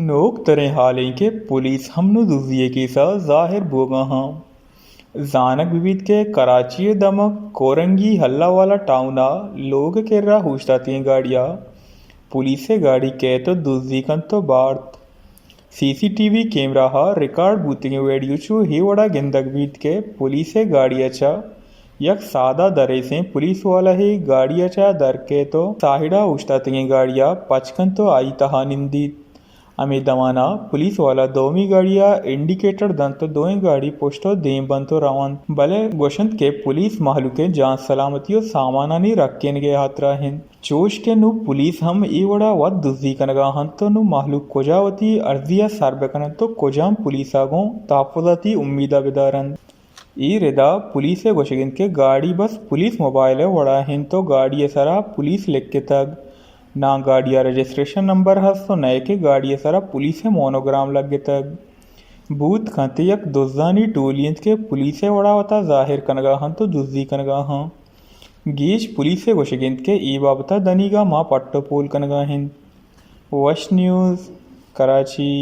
نوک تریں حال ایں کہ پولیس ہم نوں دزی ءِ کیس ءَ زاہر بوگا ہاں۔ زانگ بہ بیت کہ کراچی ءِ دمگ کورنگی ہلہ والا ٹاؤن ءَ لوگ ءِ کرا اوشتاتگیں گاڑی ءَ پولیس ءِ گاڑی کئیت ءُ دزی کنت ءُ بارت۔ سی سی ٹی وی کیمرہ ءَ ریکارڈ بوتگیں ویڈیو چو اے وڑا گندگ بیت کہ پولیس ءِ گاڑی ءَ چہ یک سادہ دریسیں پولیس والا ءِ گاڑی ءَ چہ در کئیت ءُ ساہڑ ءَ اوشتاتگیں گاڑی ءَ پچ کنت ءُ آئی تہا نندیت۔ ہمے دمان ءَ پولیس والا دومی گاڑی ءَ انڈیکیٹر دنت ءُ دوئیں گاڑی پشت ءُ دیم بنت ءُ رونت، بلے گوشنت کہ پولیس مہلوک ءِ جان سلامتی ءُ سامانانی رکینگ ءِ ہاترا انت۔ چوش کہ نوں پولیس ہم اے وڑا وت دزی کنگا انت ءُ نوں مہلوک کجا وتی ارزی ءَ سر بکننت ءُ کجام پولیس ءَ گوں تحفظاتی امید ءَ بدارنت۔ اے ردا پولیس ءِ گوشگ انت کہ گاڑی بس پولیس موبائل ءِ وڑا انت ءُ گاڑی ءِ سرا پولیس لکھتگ، ناں گاڑی ءِ رجسٹریشن نمبر ہست ءُ نئیکہ گاڑی ءِ سرا پولیس ءِ مونوگرام لگتگ۔ بوت کنت یک دزانی ٹولی انت کہ پولیس ءِ وڑا وتا ظاہر کنگا انت ءُ دزی کنگا انت۔ گیش پولیس ءِ گوشگ انت کہ اے بابت ءَ دنیگا ما پٹ ءُ پول کنگا انت۔ وش نیوز، کراچی۔